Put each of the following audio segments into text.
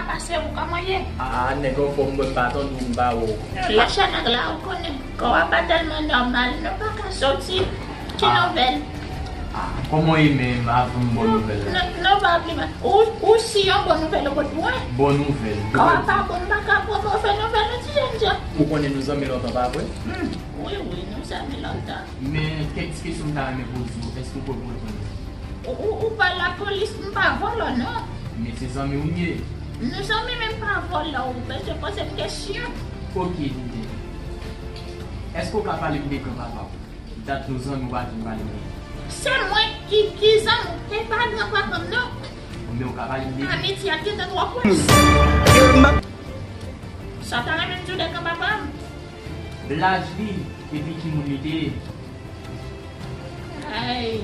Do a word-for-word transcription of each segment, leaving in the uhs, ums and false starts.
Pase ou kòman ye? Ah, nèg anfòm, mwen pa tande w, m pa wè w. Lachè nèg la, ou konnen, kò a pa tèlman nòmal, nou pa ka soti. Ki nouvèl? Ah, kòman w ye menm? Avan m ba w nouvèl la. Nou, nou pa pli mal. Ou, ou si yon bon nouvèl ou pot mwen? Bon nouvèl. Kò a pa bon, m pa ka pran move nouvèl non, ti jèn jan. Ou konnen nou zanmi lontan, pa vre? Hmm, wi, wi, nou zanmi lontan. Men kèk ti kesyon m ta renmen poze w, èske w pwè pou reponn yo? Ou, ou, ou pa lapolis, m pa vòlò non. Men se zanmi w m ye. Nou zanmi men m pa vòlò, ou bezwen poze m kesyon. Ok, Dede. Èske w ka pale m de granpapa w? Dat nou zanmi, w pa janm pale m de li. Se mwen ki, ki zanmi w, e pa granpapa m non. Men w ka pale m de li. Amiti a gentan twò plis. Sa w ta renmen m di w de granpapa m? Laj li, epi ki moun li te ye. Ay.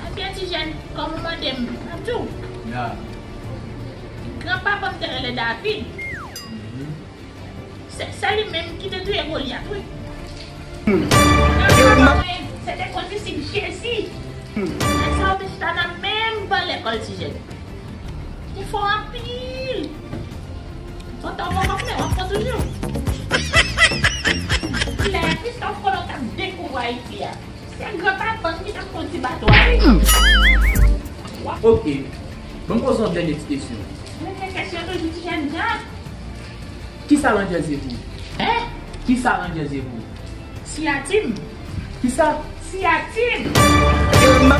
Ebyen, ti jèn, kòm ou mande m, m ap di w. Ya. Granpapa m te rele David. Mhm. Se, se li menm ki te touye Golyat, wi. Granpapa mwen, se te kondisip Jezi. Nèg sa yo te chita nan menm ban lekòl, ti jèn. Te fò anpil. Pantan w poko fè, w ap fò toujou. Lè Christophe Colomb t ap dekouvri Ayiti a, se granpapa m ki t ap kondui bato a, wi. W ap... Ok. Ban m poze w yon dènye ti kesyon. Dènye kesyon toujou, ti jèn jan. Kisa Landjèz ye pou ou? Hein? Kisa Landjèz ye pou ou? Siyati m. Kisa? Siyati m.